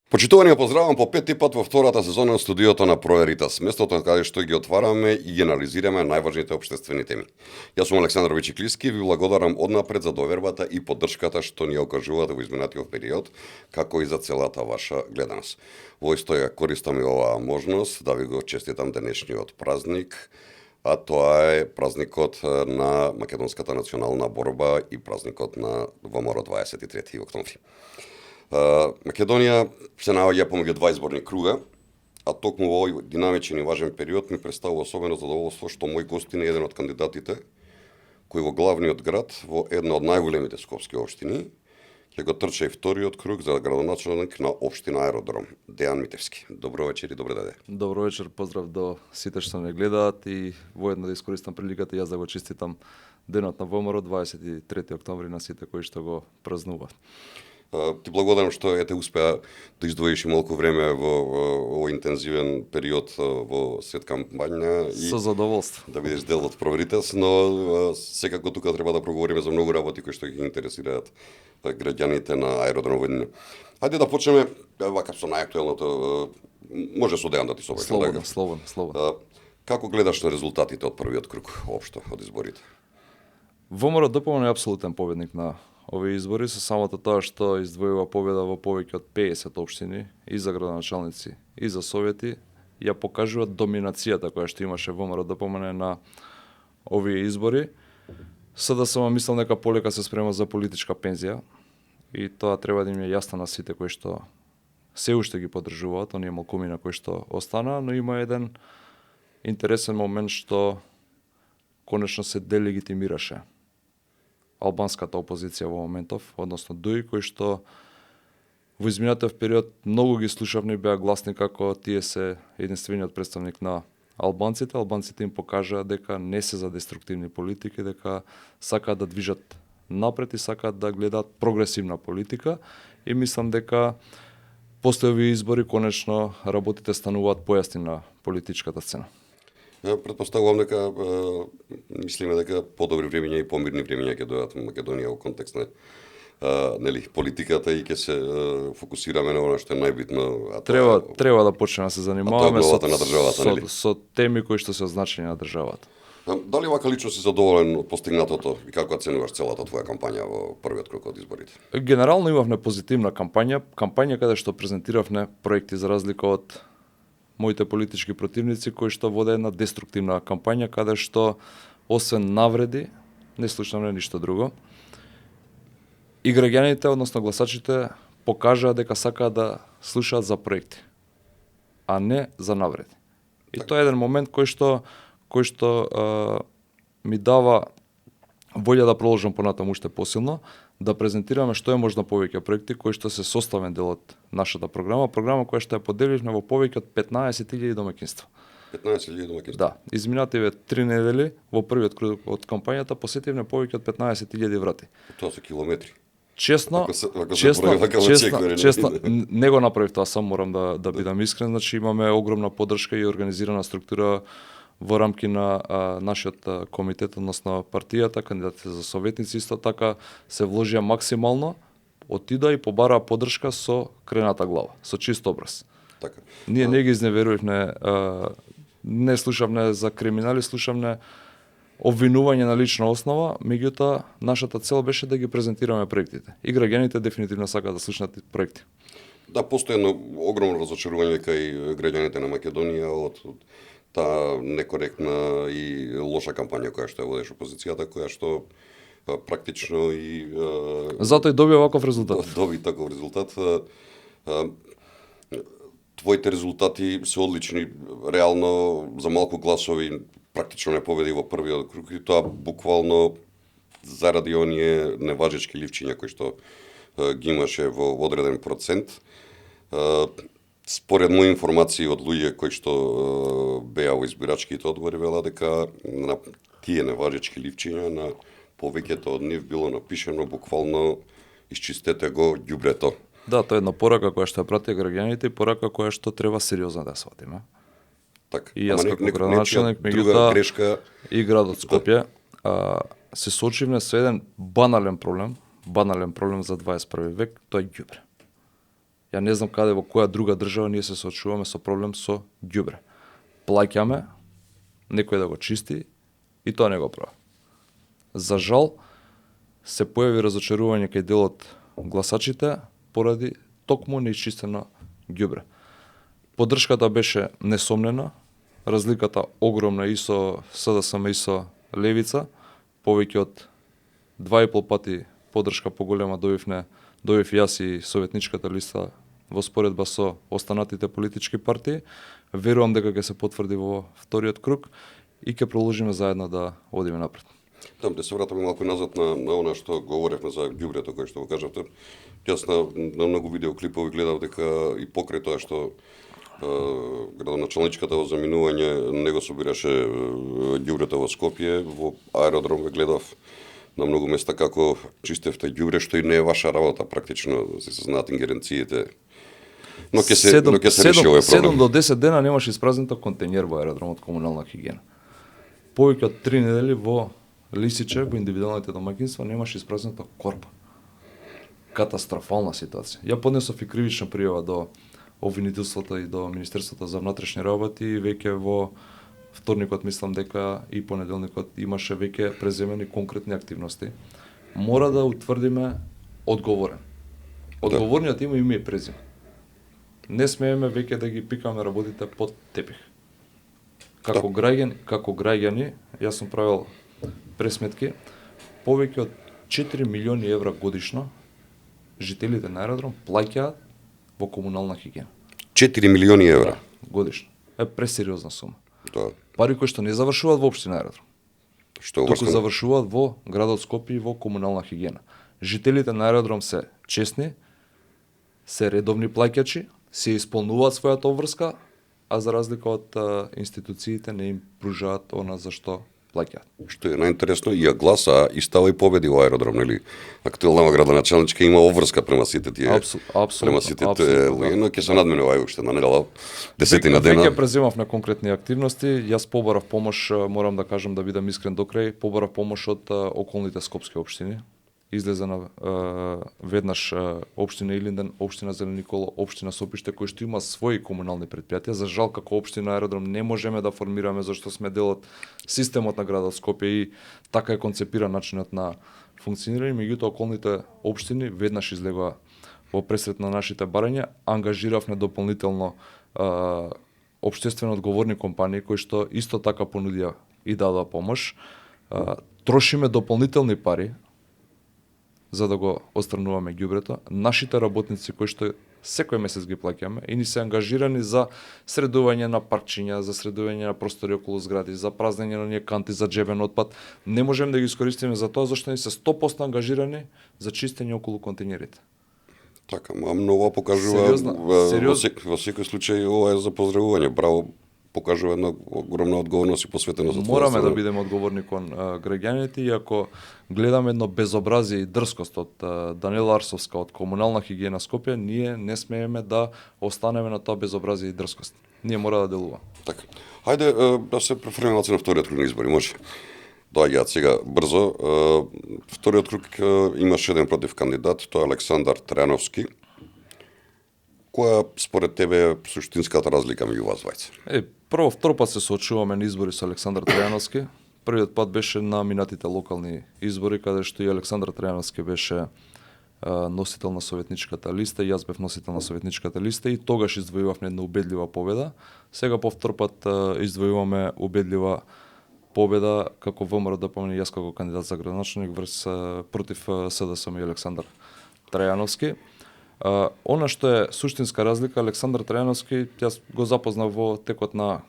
Почитувани, поздравам по пети пат во втората сезона на студиото на Проверитас, местото каде што ги отвараме и ги анализираме најважните општествени теми. Јас сум Александар Вичиклиски и ви благодарам однапред за довербата и поддршката што ни окажувате во изминатиот период, како и за целата ваша гледаност. Во исто ја користам и оваа можност да ви го честитам денешниот празник, а тоа е празникот на македонската национална борба и празникот на ВМРО 23 октомври. Македонија се наоѓа помеѓу два изборни круга, а токму во овој динамичен и важен период ми представува особено задоволство што мој гостин е еден од кандидатите кој во главниот град, во една од најголемите скопски општини, ќе го трча и вториот круг за градоначалник на општина Аеродром, Дејан Митевски. Добро вечер и добре дојде. Добро вечер, поздрав до сите што не гледаат и воедно да искористам приликата јас да го честитам денот на ВМРО 23 октомври на сите кои што го празнуваат. Ти благодарам што ете успеа да издвоиш и малку време во овој интензивен период во сред кампања и со задоволство да бидеш дел од Проверитас, но секако тука треба да проговориме за многу работи кои што ги интересираат граѓаните на Аеродром Војнина. Хајде да почнеме вака со најактуелното, може со Дејан да ти собрам. Слободно. Како гледаш на резултатите од првиот круг општо од изборите? ВМРО ДПМН е апсолутен победник на овие избори со самото тоа што издвојува победа во повеќе од 50 општини и за градоначалници и за совети, ја покажува доминацијата која што имаше ВМРО ДПМН на овие избори. СДСМ мислам дека полека се спрема за политичка пензија и тоа треба да им е јасно на сите кои што се уште ги поддржуваат, оние малкумина кои што останаа, но има еден интересен момент што конечно се делегитимираше албанската опозиција во моментов, односно ДУИ, кои што во изминатиот период многу ги слушавме и беа гласни како тие се единствениот представник на албанците. Албанците им покажаа дека не се за деструктивни политики, дека сакаат да движат напред и сакаат да гледаат прогресивна политика и мислам дека после овие избори конечно работите стануваат појасни на политичката сцена. Претпоставувам дека мислиме дека подобри времиња и помирни времиња ќе дојдат во Македонија во контекст на политиката и ќе се фокусираме на она што е најбитно. Треба да почнеме да се занимаваме со теми кои што се од значење на државата. Дали вака лично си задоволен од постигнатото и како оценуваш целата твоја кампања во првиот круг од изборите? Генерално имавме позитивна кампања каде што презентиравме проекти за разлика од моите политички противници кои што воде една деструктивна кампања каде што освен навреди не слушнаме ништо друго. И граѓаните, односно гласачите, покажаа дека сакаат да слушаат за проекти, а не за навреди. И тоа е еден момент кој што ми дава волја да продолжам понатаму уште посилно, да презентираме што е можно повеќе проекти кои што се составен дел од нашата програма која што ја поделивме во повеќе од 15.000 домаќинства. 15.000 домаќинства? Да, изминативе 3 недели во првиот круг од кампањата посетивме повеќе од 15.000 врати. Тоа се километри. Честно, не го направив тоа сам, морам да бидам искрен, значи имаме огромна поддршка и организирана структура во рамки на нашиот комитет, односно партијата, кандидатите за советници исто така се вложија максимално, отида и побараа поддршка со крената глава, со чист образ. Така. Ние не ги изневерувавме, не слушавме за криминали, слушавме обвинување на лична основа, меѓутоа нашата цел беше да ги презентираме проектите. И граѓаните дефинитивно сакаат да слушнат проекти. Да, постои едно огромно разочарување кај граѓаните на Македонија од таа некоректна и лоша кампања која што ја водеше опозицијата, која што практично и затоа и добија ваков резултат. Доби таков резултат. Твоите резултати се одлични, реално за малку гласови практично не победи во првиот круг и тоа буквално заради оние неважечки ливчиња кои што ги имаше во одреден процент. Според мои информации од луѓе кои што беа во избирачките одбори вела дека на тие неважечки ливчиња на повеќето од нив било напишано буквално исчистете го ѓубрето. Да, тоа е една порака која што ја пратија граѓаните и порака која што треба сериозно да ја сватиме. Така. И јас како градоначалник, меѓутоа грешка и градот Скопје се соочивме со еден банален проблем за 21 век, тоа е ѓубре. Ја не знам каде во која друга држава ние се соочуваме со проблем со ѓубре. Плаќаме некој да го чисти и тоа не го прави. За жал, се појави разочарување кај дел од гласачите поради токму неисчистено ѓубре. Поддршката беше несомнена, разликата огромна и со СДСМ и со Левица, повеќе од 2,5 пати поддршка поголема добив јас и советничката листа во споредба со останатите политички партии. Верувам дека ќе се потврди во вториот круг и ќе продолжиме заедно да одиме напред. Да се вратаме малку назад на она што говоревме за ѓубрето кој што го кажавте. Јас на многу видеоклипови гледав дека и покрај тоа што градоначалничката во заминување не го собираше ѓубрето во Скопје, во аеродром ве гледав на многу места како чистевте ѓубре, што и не е ваша работа практично, се знаат ингеренциите. Но ќе се реши овој проблем. 7 до 10 дена немаше испразнета контењер во аеродромот комунална хигиена. Повеќе од 3 недели во Лисиче, во индивидуалните домаќинства, немаше испразнета корпа. Катастрофална ситуација. Ја поднесов и кривична пријава до обвинителството и до Министерството за внатрешни работи и веќе во вторникот мислам дека и понеделникот имаше веќе преземени конкретни активности. Мора да утврдиме одговорен. Одговорниот има име и презиме. Не смееме веќе да ги пикаме работите под тепих. Како граѓани, јас сум правил пресметки, повеќе од 4 милиони евра годишно жителите на аеродром плаќаат во комунална хигиена. 4 милиони евра годишно. Е пресериозна сума. Да. Пари кои што не завршуваат во општина аеродром. Што туку завршуваат во градот Скопје и во комунална хигиена. Жителите на аеродром се честни, се редовни плаќачи, се исполнуваат својата обврска, а за разлика од институциите не им пружаат она за што плаќаат. Што е најинтересно, и ја гласа и става и победи во аеродром, нели? Актуелна градоначалничка има обврска према сите тие. Према сите луѓе, но ќе се надменува уште на недела, десетина дена. Веќе преземав на конкретни активности, јас побарав помош, морам да кажам да бидам искрен до крај, побарав помош од околните скопски општини. Излезе на веднаш општина Илинден, општина Зелен Никола, општина Сопиште, кои што има своји комунални предпријатија. За жал, како општина аеродром не можеме да формираме зашто сме дел од системот на градот Скопје и така е концепиран начинот на функционирање. Меѓутоа, околните општини веднаш излегоа во пресрет на нашите барања. Ангажиравме дополнително општествено одговорни компании кои што исто така понудија и дадоа помош. Трошиме дополнителни пари за да го отстрануваме ѓубрето. Нашите работници кои што секој месец ги плаќаме и ни се ангажирани за средување на паркчиња, за средување на простори околу згради, за празнење на оние канти за џебен отпад, не можеме да ги искористиме за тоа зашто ни се 100% ангажирани за чистење околу контењерите. Така, многу покажува во секој случај ова е за поздравување. Браво, покажува една огромна одговорност и посветеност за тоа. Мораме да бидеме одговорни кон граѓаните и ако гледаме едно безобразие и дрскост од Даниела Арсовска од комунална хигиена Скопје, ние не смееме да останеме на тоа безобразие и дрскост. Ние мора да делуваме. Така. Хајде да се префренуваме на вториот круг на избори, може. Доаѓаат сега брзо. Вториот круг имаше еден против кандидат, тоа е Александар Трајановски. Која според тебе е суштинската разлика меѓу вас двајца? Прво, втор пат се соочуваме на избори со Александар Трајановски. Првиот пат беше на минатите локални избори, каде што и Александар Трајановски беше носител на советничката листа, и јас бев носител на советничката листа и тогаш издвојувавме една убедлива победа. Сега по втор пат издвојуваме убедлива победа како ВМРО ДПМН и јас како кандидат за градоначалник против СДСМ и Александар Трајановски. Она што е суштинска разлика, Александар Трајановски, јас го запознав во текот на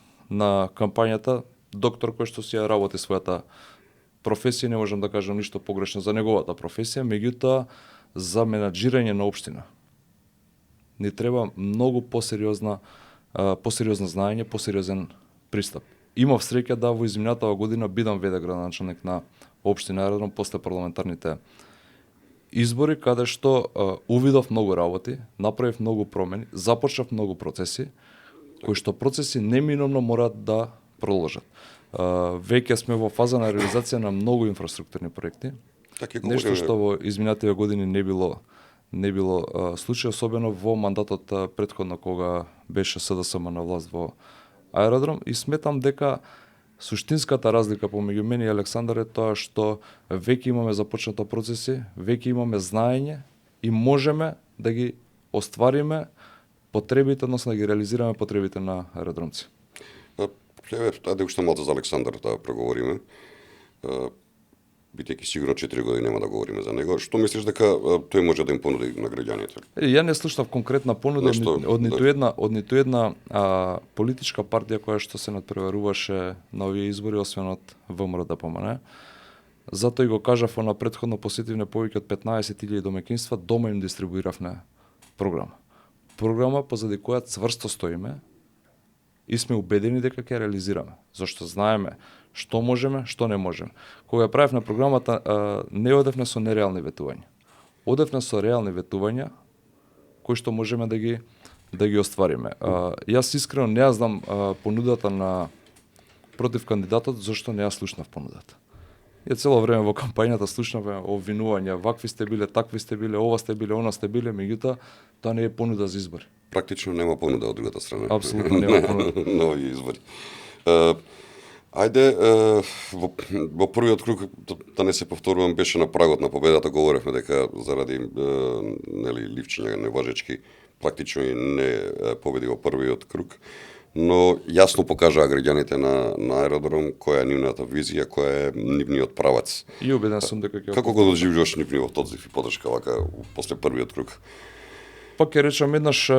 кампањата, доктор кој што си ја работи својата професија, не можам да кажам ништо погрешно за неговата професија, меѓутоа за менаџирање на општина ни треба многу посериозно знаење, посериозен пристап. Имав среќа да во изминатава година бидам веде градоначалник на општина Аеродром после парламентарните избори, каде што увидов многу работи, направив многу промени, започнав многу процеси, кои што процеси неминовно мораат да продолжат. Веќе сме во фаза на реализација на многу инфраструктурни проекти. Нешто што во изминативе години не било не било случај, особено во мандатот претходно кога беше СДСМ на власт во аеродром, и сметам дека суштинската разлика помеѓу мене и Александар е тоа што веќе имаме започнато процеси, веќе имаме знаење и можеме да ги оствариме потребите, односно да ги реализираме потребите на аеродромци. Ајде уште малку за Александар да проговориме. Бидејќи сигурно 4 години нема да говориме за него. Што мислиш дека тој може да им понуди на граѓаните? Ја не слушнав конкретна понуда од ниту една политичка партија која што се надпреваруваше на овие избори, освен од ВМРО ДПМН. Затоа и го кажав, на претходно посетивме повеќе од 15.000 домаќинства, дома им дистрибуиравме програма. Програма позади која цврсто стоиме и сме убедени дека ќе реализираме. Зашто знаеме што можеме, што не можеме. Кога ја правевме програмата, не одевме со нереални ветувања. Одевме со реални ветувања кои што можеме да ги оствариме. Јас искрено не ја знам понудата на против кандидатот, зашто не ја слушнав понудата. Ја цело време во кампањата слушнавме обвинувања, вакви сте биле, такви сте биле, ова сте биле, она сте биле, меѓутоа тоа не е понуда за избори. Практично нема понуда од другата страна. Апсолутно нема понуда. На овие избори. Ајде, во првиот круг, да не се повторувам, беше на прагот на победата, говоревме дека заради ливчиња неважечки практично и не победи во првиот круг, но јасно покажаа граѓаните на аеродром која е нивната визија, која е нивниот правац. И убеден сум дека ќе... Како го доживуваш нивниот одзив и подршка вака после првиот круг? Пак ќе речам, еднаш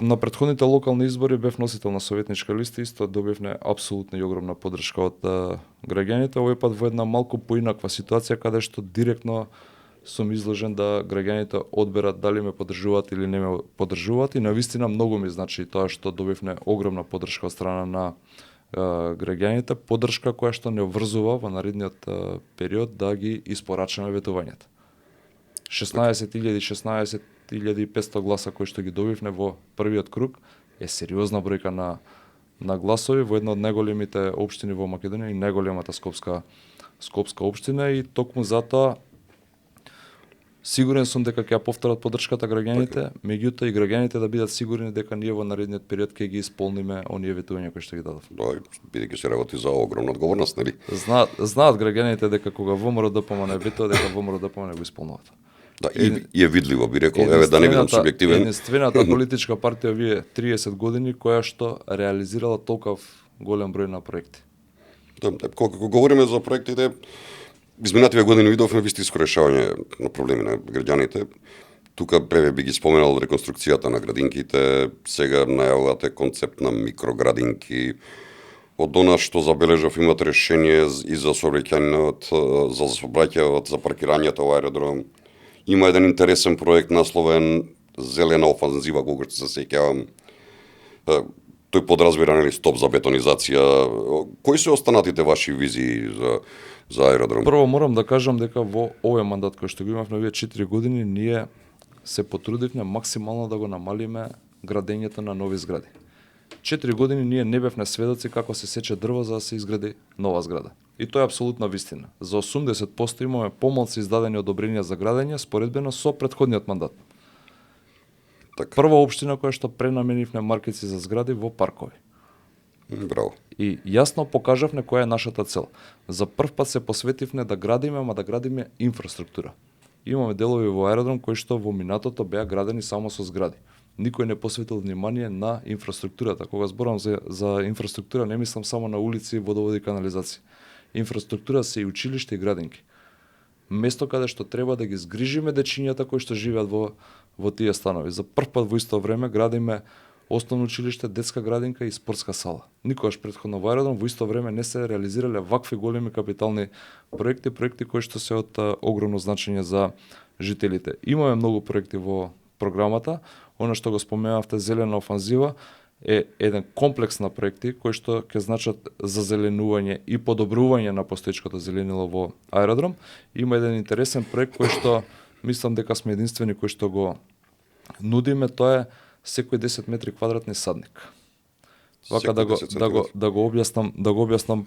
на претходните локални избори бев носител на советничка листа, исто добивме апсолутно и огромна подршка од граѓаните. Овој пат во една малку поинаква ситуација, каде што директно сум изложен да граѓаните одберат дали ме поддржуваат или не ме поддржуваат, и навистина многу ми значи тоа што добивме огромна подршка од страна на граѓаните, подршка која што не обврзува во наредниот период да ги испорачаме ветувањата. 16.500 гласа кои што ги добивме во првиот круг е сериозна бројка на гласови во една од најголемите општини во Македонија и најголемата скопска општина, и токму затоа сигурен сум дека ќе ја повторат подршката граѓаните, меѓутоа и граѓаните да бидат сигурни дека ние во наредниот период ќе ги исполниме оние ветувања кои што ги дадов. Да, бидејќи се работи за огромна одговорност, нели? Знаат граѓаните дека кога ВМРО ДПМН ветува, дека ВМРО ДПМН го исполнуваат. Да, и е видливо, би рекол, еве да не бидам субјективен. Единствената политичка партија овие 30 години која што реализирала толков голем број на проекти. Да, кога говориме за проектите, изминативе години видовме вистинско решавање на проблеми на граѓаните. Тука преве би ги споменал реконструкцијата на градинките, сега најавувате концепт на микроградинки. Од она што забележав имат решение и за сообраќајот, за паркирањето во аеродром. Има еден интересен проект насловен Зелена офанзива, кога што се сеќавам. Тој подразбира стоп за бетонизација. Кои се останатите ваши визии за аеродром? Прво морам да кажам дека во овој мандат кој што го имавме овие 4 години, ние се потрудивме максимално да го намалиме градењето на нови згради. 4 години ние не бевме сведоци како се сече дрво за да се изгради нова зграда. И тоа е апсолутна вистина. За 80% имаме помалку издадени одобренија за градење споредбено со претходниот мандат. Так. Прва општина која што пренаменивме маркици за згради во паркови. Браво. И јасно покажавме која е нашата цел. За прв пат се посветивме да градиме, ама да градиме инфраструктура. Имаме делови во аеродром кои што во минатото беа градени само со згради. Никој не посветил внимание на инфраструктурата. Кога зборам за инфраструктура, не мислам само на улици, водоводи и канализација. Инфраструктура се и училишта и градинки. Место каде што треба да ги згрижиме дечињата кои што живеат во тие станови. За прв пат во исто време градиме основно училиште, детска градинка и спортска сала. Никогаш претходно во аеродром во исто време не се реализирале вакви големи капитални проекти кои што се од огромно значење за жителите. Имаме многу проекти во програмата. Она што го споменавте, Зелена офанзива, е еден комплекс на проекти кои што ќе значат зазеленување и подобрување на постоечкото зеленило во аеродром. Има еден интересен проект кој што мислам дека сме единствени кои што го нудиме, тоа е секој 10 метри квадратни садник. Вака да го објаснам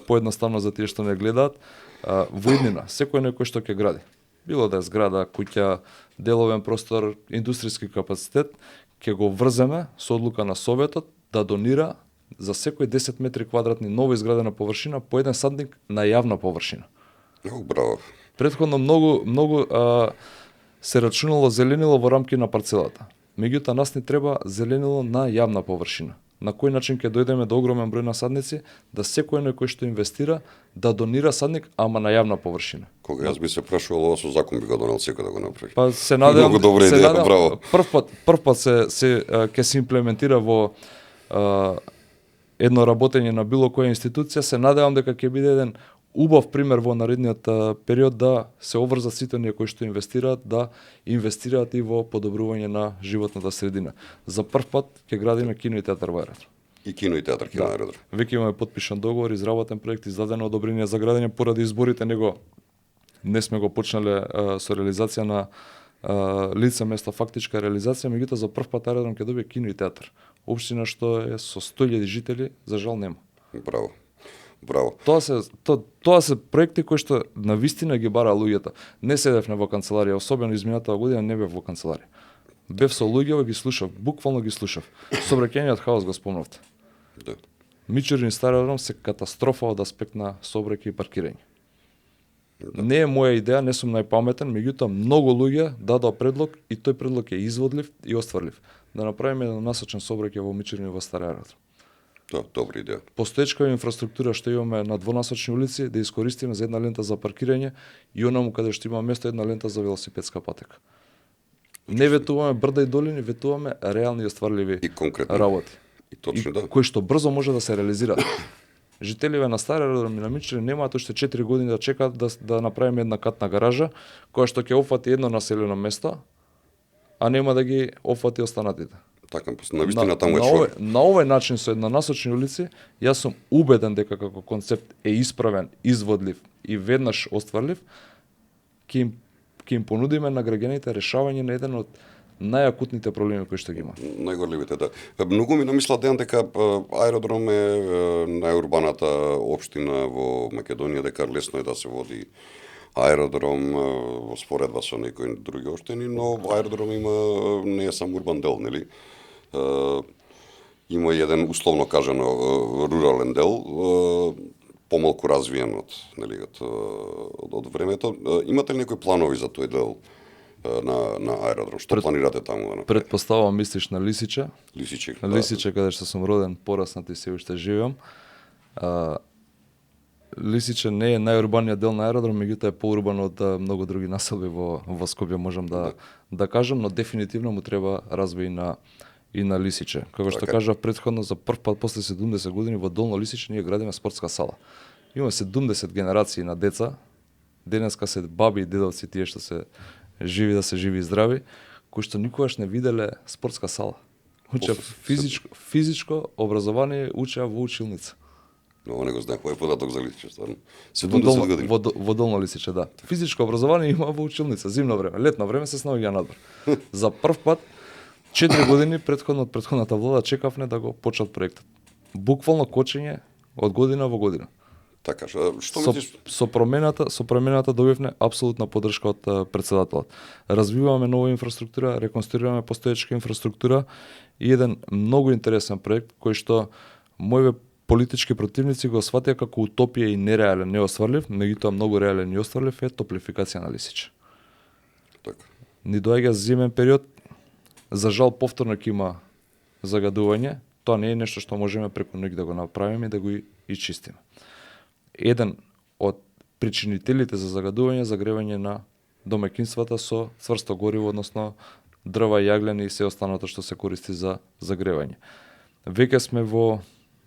поедноставно за тие што не гледаат. Во иднина, секој некој што ќе гради било да е зграда, куќа, деловен простор, индустријски капацитет, ќе го врземе со одлука на Советот да донира за секој 10 метри квадратни ново изградена површина по еден садник на јавна површина. Браво. Претходно многу се рачунало зеленило во рамки на парцелата. Меѓутоа нас ни треба зеленило на јавна површина. На кој начин ќе дојдеме до огромен број насадници, да секој кој што инвестира да донира садник, ама на јавна површина. Кога јас би се прашувал, ова со закон би го донел секој да го направи. Па се надевам, Многу добра идеја, браво. Прв пат ќе се имплементира во едно работење на било која институција, се надевам дека ќе биде еден убав пример во наредниот период да се обврзат сите оние кои што инвестираат, да инвестираат и во подобрување на животната средина. За прв пат ќе градиме кино и театар во аеродром. И кино и театар ќе на аеродром. Веќе имаме подпишан договор, изработен проект, издадено одобрение за градење, поради изборите него не сме го почнале со реализација на лице место фактичка реализација, меѓутоа за прв пат аеродром ќе добие кино и театар. Општина што е со 100.000 жители, за жал нема. Браво. Браво. Тоа се проекти кои што на вистина ги бара луѓето. Не седевме во канцеларија, особено изминатата година не бев во канцеларија. Бев со луѓето, ги слушав, буквално ги слушав. Сообраќајниот хаос го спомнавте. Да. Мичурин Стари аеродром се катастрофа од аспект на сообраќај и паркирање. Да. Не е моја идеја, не сум најпаметен, меѓутоа многу луѓе дадоа предлог и тој предлог е изводлив и остварлив. Да направиме еден насочен сообраќај во Мичурин во Стари аеродром. Да, добра идеја. Постоечка инфраструктура што имаме на двонасочни улици да искористиме за една лента за паркирање и онаму каде што има место една лента за велосипедска патека. Не ветуваме брда и долини, ветуваме реални и остварливи И конкретно работи. И точно да. Кои што брзо може да се реализираат. Жителиве на Стари аеродром и на Мичурин немаат уште 4 години да чекаат да направиме една катна гаража која што ќе опфати едно населено место, а нема да ги опфати останатите. Така, навистина таму е човек. На овој начин со еднонасочни улици, јас сум убеден дека како концепт е исправен, изводлив и веднаш остварлив, ќе им понудиме на граѓаните решавање на еден од најакутните проблеми кои што ги има. Најгорливите, да. Многу ми намисла Дејан дека аеродром е најурбаната општина во Македонија, дека лесно е да се води аеродром во споредба со некои други општини, но аеродром има не е само урбан дел, нели? Има и еден условно кажано рурален дел, помалку развиен од времето. Имате ли некои планови за тој дел на аеродром? Што планирате таму да направите? Предпоставувам мислиш на Лисиче. Лисиче, На Лисиче каде што сум роден, пораснат и се уште живеам. Лисиче не е најурбаниот дел на аеродром, меѓутоа е поурбан од многу други населби во Скопје, можам да кажам, но дефинитивно му треба развој и на Лисиче. Како што кажав претходно, за прв пат после 70 години во Долно Лисиче ние градиме спортска сала. Има 70 генерации на деца. Денеска се баби и дедовци тие што се живи и здрави, кои што никогаш не виделе спортска сала. Учеа физичко образование, учеа во училница. Но не го знаев, кој е податок за Лисиче, стварно. 70 години. Во Долно Лисиче, да. Физичко образование има во училница, зимно време, летно време се снаоѓа надвор. За прв пат 4 години предходната влада чекавне да го почнат проектот. Буквално кочење од година во година. Така, што мислиш? Со промената добивме апсолутна поддршка од претседателот. Развиваме нова инфраструктура, реконструираме постоечка инфраструктура и еден многу интересен проект кој што моите политички противници го сватија како утопија и нереален, неостварлив, меѓутоа многу реален и остварлив е топлификација на Лисиче. Така. Ни доаѓа зимен период, за жал повторно ќе има загадување, тоа не е нешто што можеме преку ноќ да го направиме и да го ичистиме. Еден од причинителите за загадување е загревање на домаќинствата со цврсто гориво, односно дрва, јаглени и се останато што се користи за загревање. Веќе сме во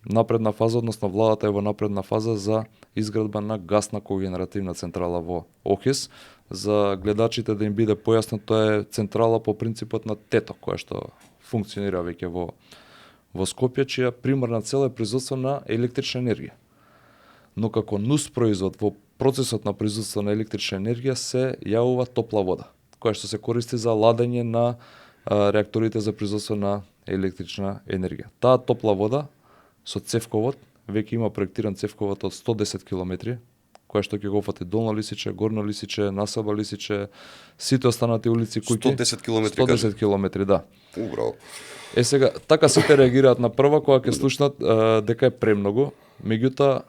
напредна фаза, односно владата е во напредна фаза за изградба на гасна когенеративна централа во Охис. За гледачите да им биде појасно, тоа е централа по принципот на ТЕТО, која што функционира веќе во Скопје, чија примарна цел е производство на електрична енергија. Но како нус производ во процесот на производство на електрична енергија се јавува топла вода, која што се користи за ладење на реакторите за производство на електрична енергија. Таа топла вода со цевковод, веќе има проектиран цевковод од 110 км, која што ќе го фати Долно Лисиче, Горно Лисиче, Населба Лисиче, сите останати улици, куќи. 110 километри, 110 километри, да. Убраво. Сега, така сите реагираат на прва кога ќе слушнат дека е премногу, меѓутоа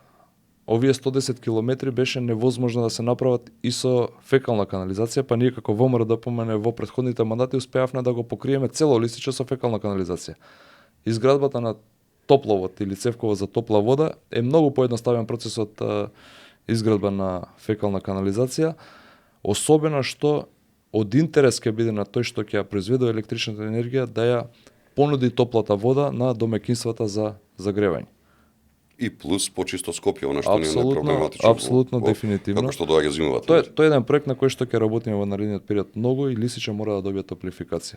овие 110 километри беше невозможно да се направат и со фекална канализација, па ние како ВМРО ДПМН во претходните мандати успеавме да го покриеме цело Лисиче со фекална канализација. Изградбата на топловод или цевково за топла вода е многу поедноставен процес од изградба на фекална канализација, особено што од интерес ќе биде на тој што ќе ја произведува електричната енергија да ја понуди топлата вода на домаќинствата за загревање. И плюс почисто Скопје, она што не е проблематично. Апсолутно, дефинитивно. Како што доаѓа зимовата. Тоа е еден проект на кој што ќе работиме во наредниот период многу и Лисиче мора да добие топлификација.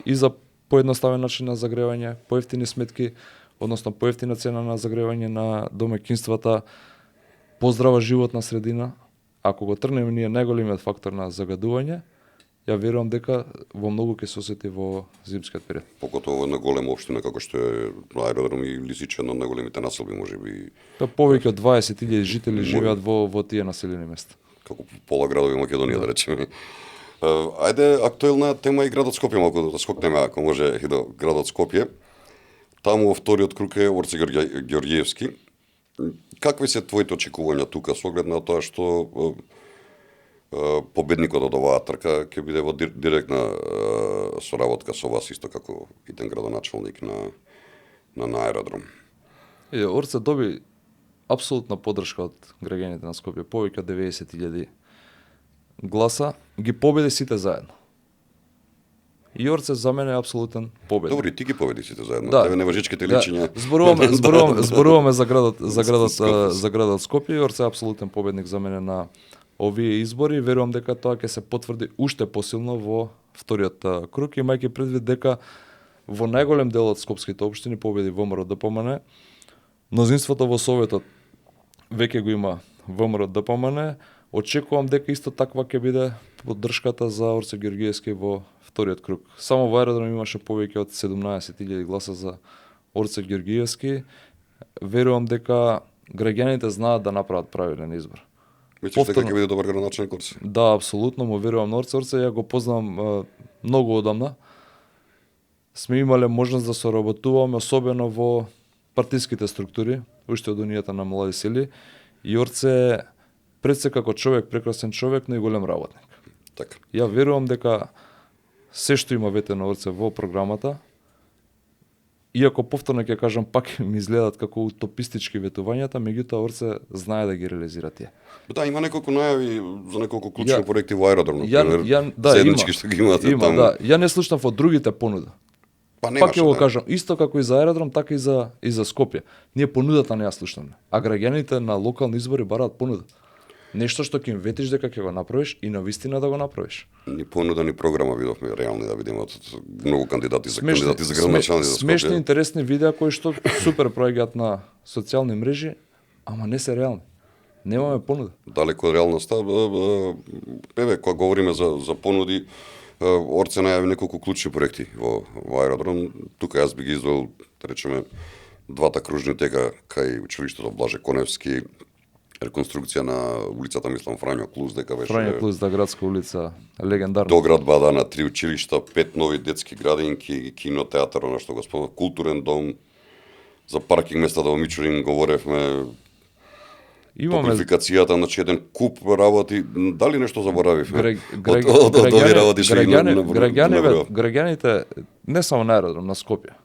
И за поедноставен начин на загревање, поевтини сметки, односно поевтина цена на загревање на домаќинствата, поздрава животна средина. Ако го трнеме ние најголемиот фактор на загадување, ја верувам дека во многу ќе се осети во зимскиот период. Покотово една голема општина како што е аеродром и Лисиче, една од најголемите населби можеби. Па повеќе од 20.000 жители живеат во тие населени места. Како пола градови Македонија, да речеме. Ајде, актуелна тема и градот Скопје, малку да скокнеме, ако може, и до градот Скопје. Таму во вториот круг е Орце Ѓорѓиевски. Какви се твоите очекувања тука, со оглед на тоа што победникот од оваа трка ќе биде во директна соработка со вас, исто како иден градоначалник на аеродром? Орце доби апсолутна поддршка од граѓаните на Скопје, повеќе од 90.000 гласа, ги победи сите заедно. И Орце за мене е апсолутен победник. Добри, ти ги победи сите заедно. Да. Тебе неважичките личиња. Зборуваме за градот Скопје и Орце е апсолутен победник за мене на овие избори. Верувам дека тоа ќе се потврди уште посилно во вториот круг, имајќи предвид дека во најголем дел од скопските општини победи ВМРО ДПМН. Мнозинството во Советот веќе го има ВМРО ДПМН. Очекувам дека исто таква ќе биде поддршката за Орце Ѓорѓиевски во вториот круг. Само во аеродром имаше повеќе од 17.000 гласа за Орце Ѓорѓиевски. Верувам дека граѓаните знаат да направат правилен избор. Мислиш дека ќе биде добар градоначалник Орце? Да, апсолутно му верувам на Орце. Орце ја го познавам многу одамна. Сме имале можност да соработуваме, особено во партиските структури, уште од Унијата на млади сили. И Орце пред се како човек, прекрасен човек, но и голем работник. Така. Ја верувам дека се што има ветено Орце во програмата, иако повторно ќе кажам, пак ми изгледат како утопистички ветувањата, меѓутоа Орце знае да ги реализира тие. Да, има неколку најави за неколку клучни проекти во аеродром, да, заеднички што ги имате таму. Да, ја не слушнав од другите понуда. Па пак ќе го кажам, исто како и за аеродром, така и за Скопје. Ние понудата не ја слушнаме, а граѓаните на локални избори бараат понуда. Нешто што ќе им ветиш дека ќе го направиш и на вистина да го направиш. Ни понуда ни програма видовме реални да видиме од многу кандидати за градоначални за Скопје. Смешни, интересни видеа кои што супер проаѓаат на социјални мрежи, ама не се реални. Немаме понуда. Далеко од реалноста. Кога говориме за понуди, Орце најави неколку клучни проекти во аеродром. Тука јас би ги издвоил, да речеме, двата кружни тека кај училиштето Блаже Коневски, реконструкција на улицата Мислам Фрањо Клус, дека беше Фрањо Клус, да, градска улица, легендарна. Доградба на 3 училишта, 5 нови детски градинки, кинотеатар, она што го спомнав, културен дом, за паркинг местата во Мичурин говоревме. Топлификацијата, значи еден куп работи, дали нешто заборавивме? Од овие работи што граѓаните не само на аеродром, на Скопје,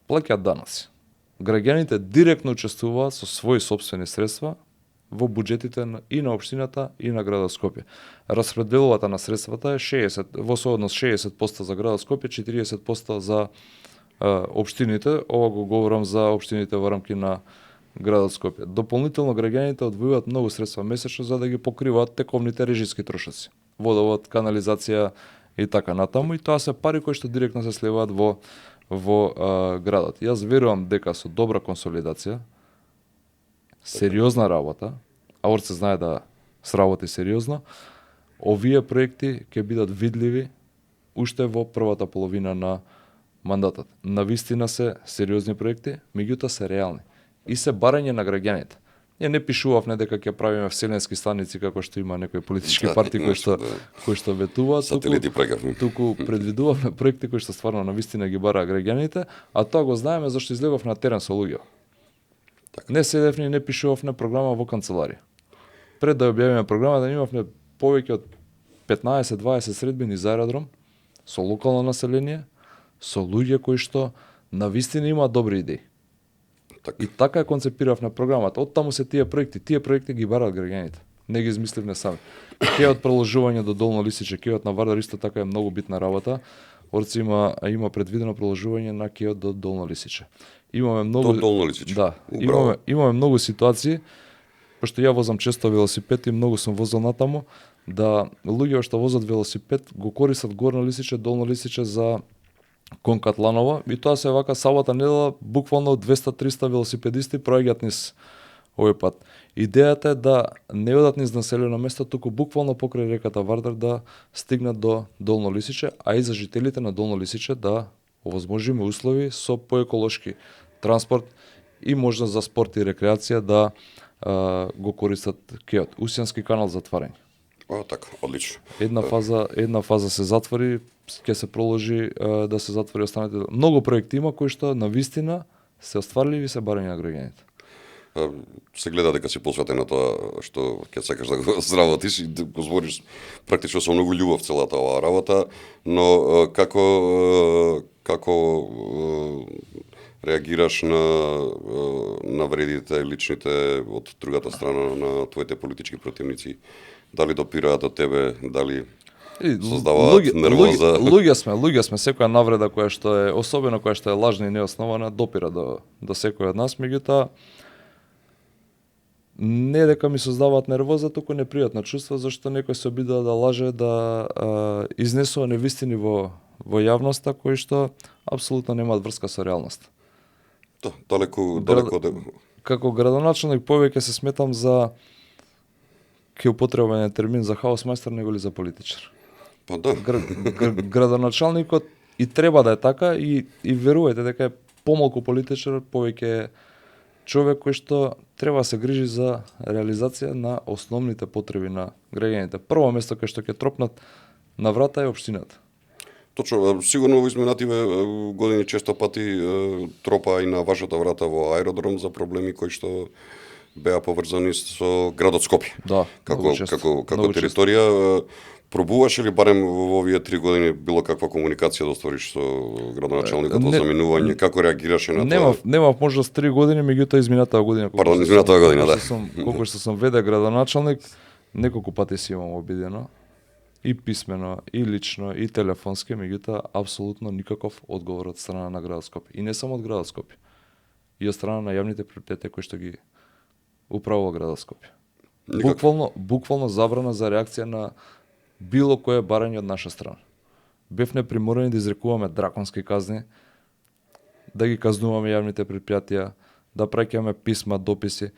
плаќаат даноци. Граѓаните директно учествуваат со своји сопствени средства во буџетите и на општината и на градот Скопје. Распределувата на средствата е 60, во сооднос 60% за градот Скопје, 40% за општините. Ова го говорам за општините во рамки на градот Скопје. Дополнително граѓаните одвојуваат многу средства месечно за да ги покриваат тековните режиски трошоци. Водовод, канализација и така натаму, и тоа се пари кои што директно се сливаат во градот. Јас верувам дека со добра консолидација, сериозна работа, а Орце знае да сработи сериозно, овие проекти ќе бидат видливи уште во првата половина на мандатот. Навистина се сериозни проекти, меѓутоа се реални и се барање на граѓаните. Ја не пишувавме дека ќе правиме вселенски станици како што има некои политички партии кои што ветуваат, Сателити прекавме. туку предвидувавме проекти кои што стварно навистина ги бараа граѓаните, а тоа го знаеме зашто излегов на терен со луѓе. Така. Не седевме и не пишувавме програма во канцеларија. Пред да објавиме програмата имавме повеќе од 15-20 средбини за аеродром со локално население, со луѓе кои што навистина имаат добри идеи. Така. И така ја концепиравме програмата. Од таму се тие проекти ги бараат граѓаните. Не ги измисливме сами. Кејот проложување до Долно Лисиче, кејот на Вардар исто така е многу битна работа. Орци има предвидено проложување на кејот до Долно Лисиче. Имаме многу До Долно Лисиче. Да, Браво. имаме многу ситуации, пошто ја возам често велосипед и многу сум возел натаму, да луѓе што возат велосипед го користат Горно Лисиче, Долно Лисиче за кон Катланово и тоа се вака сабота недела буквално 200-300 велосипедисти проаѓаат низ овој пат. Идејата е да не одат низ населено место, туку буквално покрај реката Вардар да стигнат до Долно Лисиче, а и за жителите на Долно Лисиче да овозможиме услови со поеколошки транспорт и можност за спорт и рекреација да го користат кеот. Усијански канал затварање. Така, одлично. Една фаза се затвори, ќе се проложи да се затвори останатите. Многу проекти има кои што навистина се остварливи и се барање на граѓаните. Се гледа дека си посветен на тоа што ќе сакаш да го зработиш и да го збориш практично со многу љубов целата оваа работа, но како реагираш на вредите личните од другата страна на твоите политички противници? Дали допираат до тебе, дали создаваат нервоза? Луѓе сме, секоја навреда која што е, особено која што е лажна и неоснована, допира до секој од нас, меѓутоа не дека ми создаваат нервоза, туку непријатно чувство, зашто некој се обидува да лаже, да изнесува невистини во јавноста, кои што апсолутно немаат врска со реалноста. Да, далеку. Како градоначелник повеќе се сметам за ќе употребен термин за хаосмајстор него ли за политичар. Па да. Градоначалникот и треба да е така и верувајте дека е помалку политичар, повеќе човек кој што треба да се грижи за реализација на основните потреби на граѓаните. Прво место кај што ќе тропнат на врата е општината. Точно, сигурно во изминативе години често пати тропа и на вашата врата во аеродром за проблеми кои што беа поврзани со градот Скопје. Да, како територија. Пробуваше ли барем во овие 3 години било каква комуникација да оствариш со градоначалникот во заминување? Како реагираше на тоа? Немав можност 3 години, меѓутоа изминатава година. Изминатава година, да. Колку што сум веде градоначалник, неколку пати си имам обидено. И писмено, и лично, и телефонски, меѓутоа апсолутно никаков одговор од страна на градот Скопје. И не само од градот Скопје. И од страна на јавните приоритети кои што ги управува градот Скопје. Буквално забрана за реакција на било кое барање од наша страна. Бевме приморани да изрекуваме драконски казни, да ги казнуваме јавните предпријатија, да праќаме писма, дописи.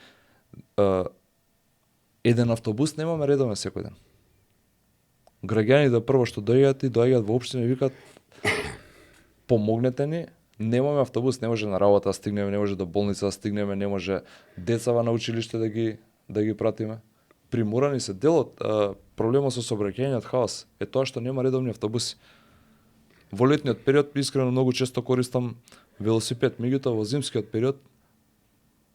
Еден автобус немаме редовен секој ден. Граѓаните прво што доаѓаат во општина и викаат помогнете ни, немаме автобус, не може на работа да стигнеме, не може до болница да стигнеме, не може децава на училиште да ги пратиме. Приморани се делот, проблемот со сообраќајниот хаос е тоа што нема редовни автобуси. Во летниот период искрено многу често користам велосипед, меѓутоа во зимскиот период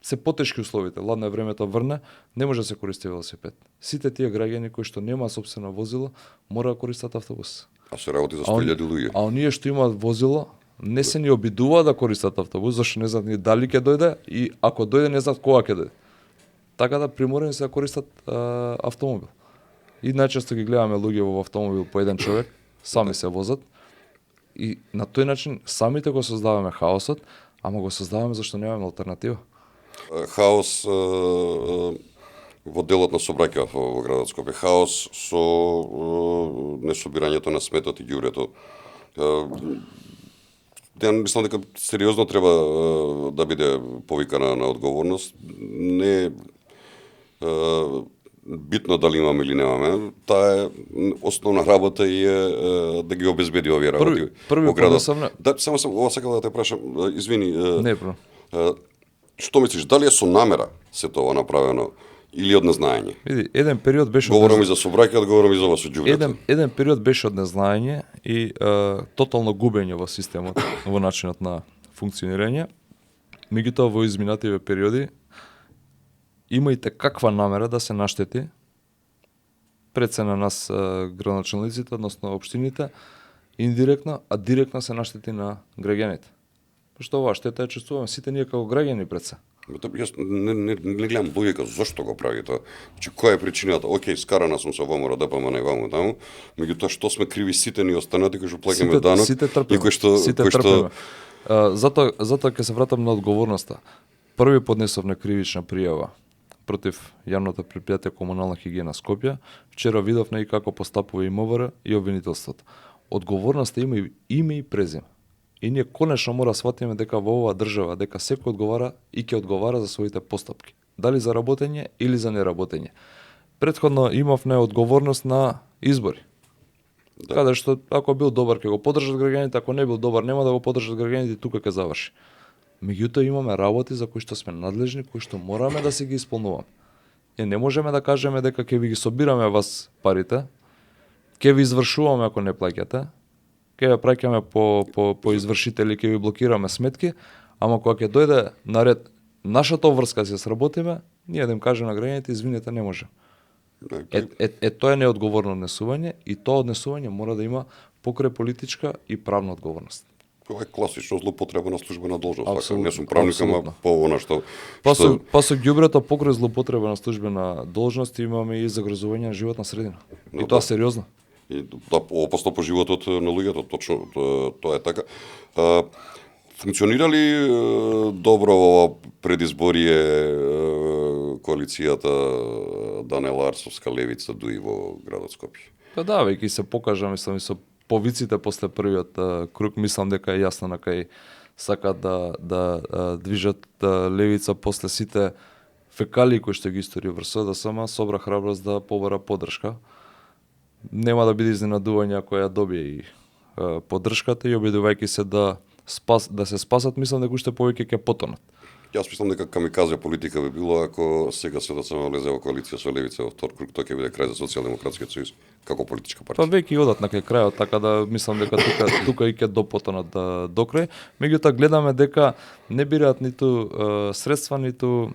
се потешки условите, ладно е времето врне, не може да се користи велосипед. Сите тие граѓани кои што немаат сопствено возило, мора да користат автобус. А се работи за 100.000 луѓе. А оние што имаат возило, не се ни обидуваат да користат автобус, зашто не знаат ни дали ќе дојде и ако дојде не знаат кога ќе дојде. Така да приморени се да користат автомобил. И најчесто ги гледаме луѓе во автомобил по еден човек, сами се возат. И на тој начин самите го создаваме хаосот, ама го создаваме зашто немаме алтернатива. Хаос во делот на сообраќајот во градот Скопје, хаос со несобирањето на сметот и ѓубрето. Мислам дека сериозно треба да биде повикана на одговорност. Не битно дали имаме или немаме, таа е основна работа и е да ги обезбеди овие работи во градот. Да, само ова сакам да те прашам, извини. Не, Што мислиш, дали е со намера се тоа направено или од незнаење? Види, еден период беше Говорам и за собраќајот, говорам и за вас ѓубрето. еден период беше од незнаење и тотално губење во системот, во начинот на функционирање. Меѓутоа во изминативе периоди имајте каква намера да се наштети пред се на нас градоначалниците, односно општините, индиректно, а директно се наштети на граѓаните. Пошто оваа штета ја чувствуваме сите ние како граѓани пред се. Јас не гледам логика зошто го прави тоа. Значи, која е причината? Океј, скарана сум со ВМРО ДПМН и ваму таму, меѓутоа што сме криви сите ние останати кои што плаќаме данок Сите трпиме. и кои што Затоа ќе се вратам на одговорноста. Први поднесов на кривична пријава против јавното предпријатие Комунална хигиена Скопје. Вчера видовме и како постапува и МВР и обвинителството. Одговорноста има име и презиме. И ние конечно мора да сватиме дека во оваа држава дека секој одговара и ќе одговара за своите постапки. Дали за работење или за неработење. Претходно имавме одговорност на избори. Да. Каде што ако бил добар ќе го поддржат граѓаните, ако не бил добар нема да го поддржат граѓаните и тука ќе заврши. Меѓутоа имаме работи за кои што сме надлежни, кои што мораме да се ги исполнуваме. И не можеме да кажеме дека ќе ви ги собираме вас парите, ќе ви извршуваме ако не плаќате, ќе ја праќаме по извршители, ќе ви блокираме сметки, ама кога ќе дојде на ред нашата врска се сработиме, ние да им кажеме на граѓаните извинете не може. Тоа е неодговорно однесување и тоа однесување мора да има покрај политичка и правна одговорност. Тоа е класично злоупотреба на службена должност. Не сум правник, ама по она што... Па со ѓубрето покрај злоупотреба на службена должност имаме и загрозување на животна средина. И тоа сериозно. И да, опасно по животот на луѓето, точно тоа е така. Функционира ли добро ова предизборие коалицијата Даниел Арсовска левица дуи во градот Скопје? Па да, веќе се покажа, мислам, и со повиците после првиот круг, мислам дека е јасно на кај сакат да движат левица после сите фекалии кои што ги истори врз СДСМ, собра храброст да побара поддршка. Нема да биде изненадување ако ја добие и поддршката и обидувајќи се да се спасат, мислам дека уште повеќе ќе потонат. Јас мислам дека камиказе политика би било ако сега СДСМ влезе во коалиција со левица во втор круг, тоа ќе биде крај за Социјалдемократскиот сојуз како политичка партија. Па веќе одат на кај крајот, така да мислам дека тука и ќе допотонат до крај. Меѓутоа гледаме дека не бираат ниту средства, ниту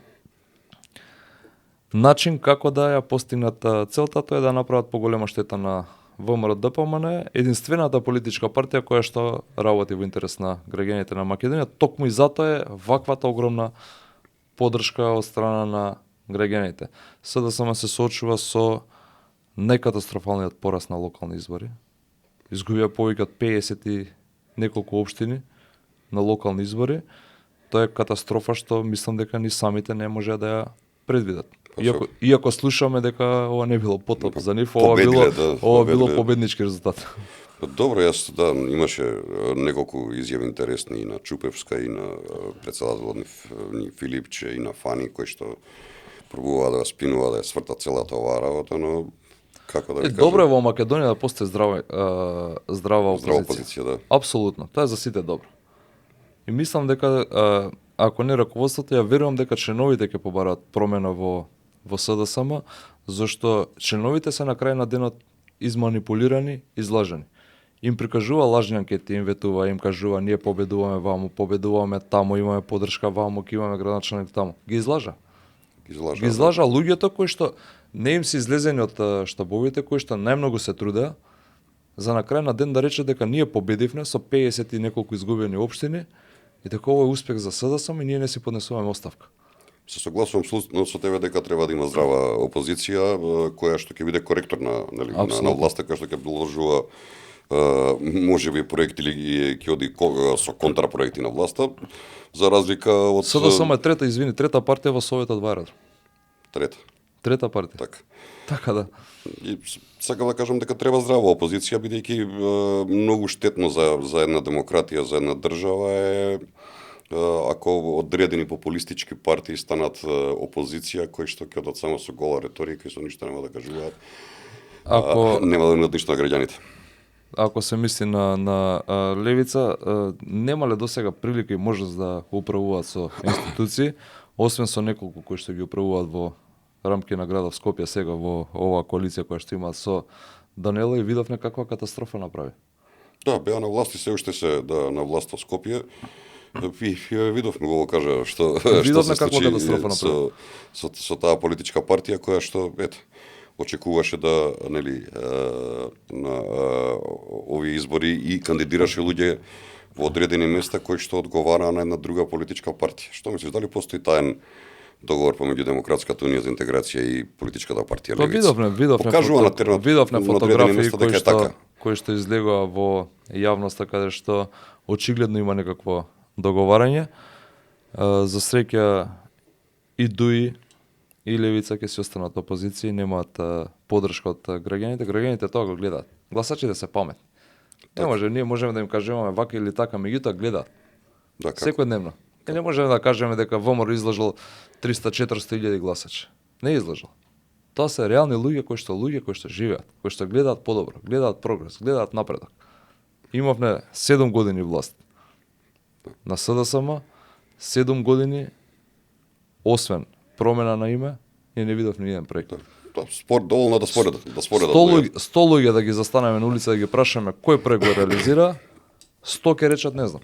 начин како да ја постигнат целта, тоа е да направат поголема штета на ВМРО ДПМН, единствената политичка партија која што работи во интерес на граѓаните на Македонија, токму и затоа е ваквата огромна поддршка од страна на граѓаните. СДСМ се соочува со најкатастрофалниот пораст на локални избори. Изгубија повеќе од 50 и неколку општини на локални избори. Тоа е катастрофа што мислам дека ни самите не може да ја предвидат. Иако слушаме дека ова не било потоп за нив, ова било победнички резултат. Добро, јас имаше неколку изјави интересни и на Чупевска и на председателот ни Филипче и на Фани кои што пробуваа да ја спинува, да ја свртат целата оваа работа, но како да ви кажам? Добро е во Македонија да постои здрава опозиција. Да. Апсолутно, тоа е за сите добро. И мислам дека ако не раководството, ја верувам дека членовите ќе побараат промена во СДСМ, зашто членовите се на крај на денот изманипулирани, излажани. Им прикажува лажни анкети, им ветува, им кажува ние победуваме ваму, победуваме таму, имаме поддршка ваму, ќе имаме градоначалник таму. Ги излажа. Ги излажа луѓето кои што не им се излезени од штабовите, кои што најмногу се трудеа, за на крај на ден да рече дека ние победивме со 50 и неколку изгубени општини и дека ова е успех за СДСМ и ние не си поднесуваме оставка. Се согласувам со тебе дека треба да има здрава опозиција која што ќе биде коректор на власта, која што ќе предложува можеби проекти или ќе оди со контрапроекти на власта, за разлика од СДСМ е трета партија во Советот во Аеродром. Трета партија. Така да. И сакам да кажам дека треба здрава опозиција, бидејќи многу штетно за една демократија, за една држава е ако одредени популистички партии станат опозиција кои што ќе одат само со гола реторика и со ништо нема да кажуваат, нема да имат ништо на граѓаните. ако се мисли на левица, немале досега прилика и можност да управуваат со институции, освен со неколку кои што ги управуваат во рамки на градов Скопје сега во оваа коалиција која што има со Данела, и видовме каква катастрофа направи. Да, беа на власт и се уште се на власт во Скопје. И видовме го кажа што Видовме се каква случи катастрофа направи. со таа политичка партија која што очекуваше да на овие избори и кандидираше луѓе во одредени места кои што одговараа на една друга политичка партија. Што мислиш, дали постои таен договор помеѓу Демократската унија за интеграција и политичката партија Па Левица? видовме фотографии така. кои што излегува во јавноста, каде што очигледно има некакво договарање. За среќа и ДУИ и Левица ќе се останат опозиција и немаат поддршка од граѓаните. Граѓаните тоа го гледаат. Гласачите се паметни. Не може, ние можеме да им кажеме вака или така, меѓутоа гледаат. Да, како? Секојдневно. И не можеме да кажеме дека ВМРО излажал 300-400 илјади гласачи. Не излажал. Тоа се реални луѓе кои што живеат, кои што гледаат подобро, гледаат прогрес, гледаат напредок. Имавме 7 години власт. На СДСМ 7 години, освен промена на име, ние не видовме ни еден проект. Доволно да споредат. 100 луѓе да ги застанеме на улица да ги прашаме кој проект го реализира, 100 ќе речат не знам.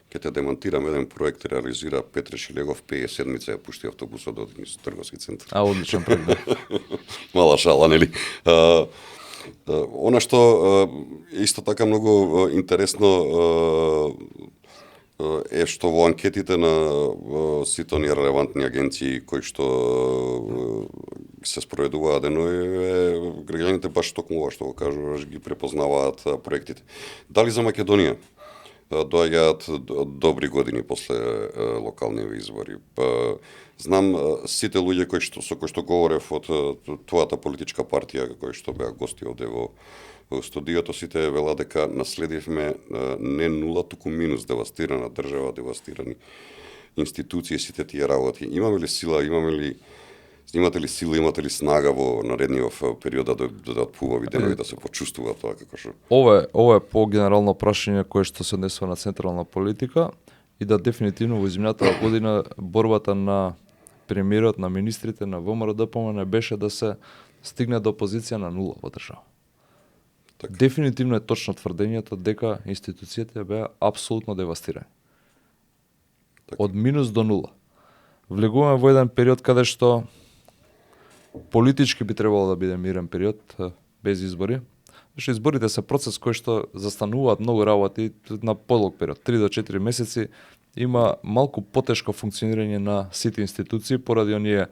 Ке те демонтирам, еден проект реализира Петре Шилегов, 5 седмица ја пушти автобусот од низ трговски центар. Одличен проект. Мала шала, нели? Она што исто така многу интересно е што во анкетите на сите оние релевантни агенции кои што се спроведуваат денови, граѓаните баш токму ова што го кажуваш ги препознаваат проектите. Дали за Македонија доаѓаат добри години после локални избори? Знам сите луѓе со кои што говорев од твојата политичка партија кои што беа гости овде во студиото, сите велат дека наследивме не нула, туку минус, девастирана држава, девастирани институции, сите тие работи. Имаме ли сила, имате ли сила, имате ли снага во наредниот период да додат пубави денови, да се почувствува тоа како што? Ова е по-генерално прашање кое што се однесува на централна политика и да дефинитивно во изминатата година борбата на премиерот, на министрите, на ВМРО ДПМН беше да се стигне до позиција на нула во држава. Така. Дефинитивно е точно тврдењето дека институциите беа апсолутно девастирани. Така. Од минус до нула. Влегуваме во еден период каде што политички би требало да биде мирен период, без избори. Зашто изборите се процес кој што застануваат многу работи на подолг период, 3 до 4 месеци. Има малку потешко функционирање на сите институции поради оние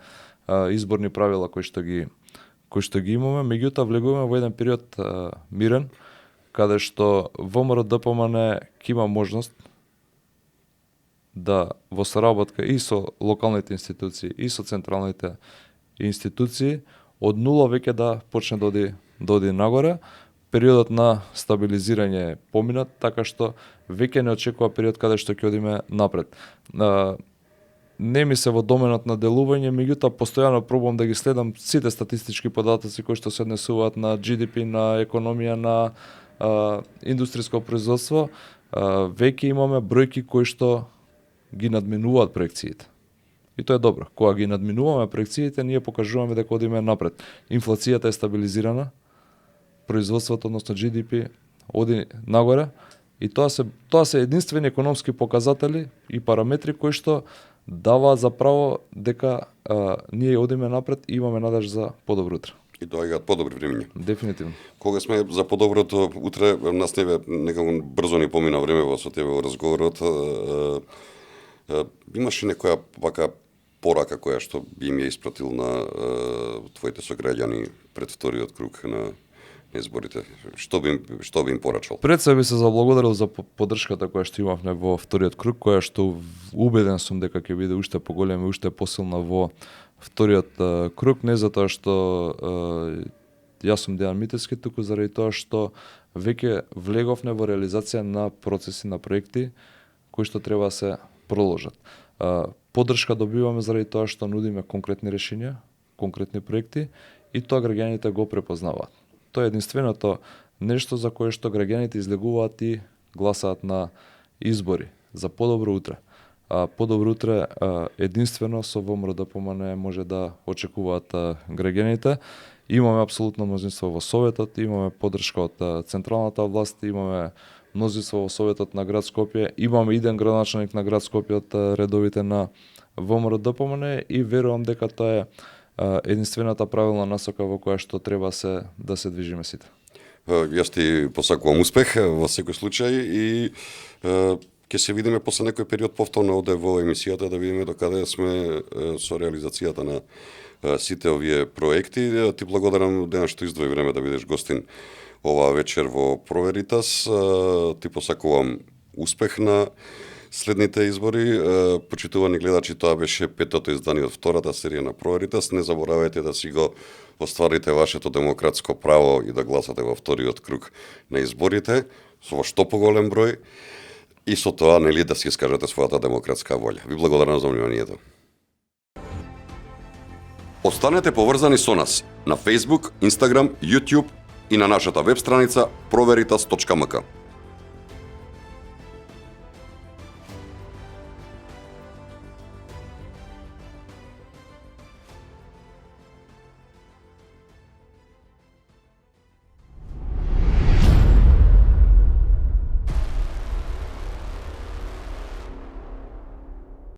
изборни правила кои што ги имаме, меѓутоа влегуваме во еден период мирен, каде што ВМРО ДПМН ќе има можност да во соработка и со локалните институции и со централните институции од нула веќе да почне да оди нагоре. Периодот на стабилизирање е поминат, така што веќе не очекува период каде што ќе одиме напред. Не ми се во доменот на делување, меѓутоа постојано пробувам да ги следам сите статистички податоци кои што се однесуваат на GDP, на економија, на индустријско производство. Веќе имаме бројки кои што ги надминуваат проекциите. И тоа е добро. Кога ги надминуваме проекциите, ние покажуваме дека одиме напред. Инфлацијата е стабилизирана, производството, односно GDP, оди нагоре, и тоа се единствени економски показатели и параметри кои што дава за право дека ние одиме напред и имаме надеж за подобро утре. И доаѓаат подобри времиња. Дефинитивно. Кога сме за подоброто утре, нас некако брзо ни помина време во со тебе во разговорот. Имаше некоја вака порака која што би им ја испратил на твоите сограѓани пред вториот круг на изборите? Што би им порачал? Пред се би се заблагодарил за поддршката која што имавме во вториот круг, која што убеден сум дека ќе биде уште поголема и уште посилна во вториот круг, не затоа што јас сум Дејан Митевски, туку заради тоа што веќе влеговме во реализација на процеси, на проекти кои што треба да се проложат. Поддршка добиваме заради тоа што нудиме конкретни решенија, конкретни проекти и тоа граѓаните го препознаваат. Тоа е единственото нешто за кое што граѓаните излегуваат и гласаат на избори за подобро утре. Подобро утре единствено со ВМРО ДПМН може да очекуваат граѓаните. Имаме апсолутно мнозинство во Советот, имаме поддршка од централната власт, имаме мнозинство во Советот на град Скопје, имаме иден градоначалник на град Скопје од редовите на ВМРО ДПМН и верувам дека тоа е единствената правилна насока во која што треба да се движиме сите. Јас ти посакувам успех во секој случај и ќе се видиме после некој период повторно оде во емисијата да видиме докаде сме со реализацијата на сите овие проекти. Ти благодарам денес што издвои време да бидеш гостин оваа вечер во Проверитас. Ти посакувам успех на следните избори. Почитувани гледачи, тоа беше петото издание од втората серија на Проверитас. Не заборавајте да си го остварите вашето демократско право и да гласате во вториот круг на изборите со што поголем број и со тоа нели да си искажете својата демократска волја. Ви благодарам за вниманието. Останете поврзани со нас на Facebook, Instagram, YouTube и на нашата веб страница proveritas.mk.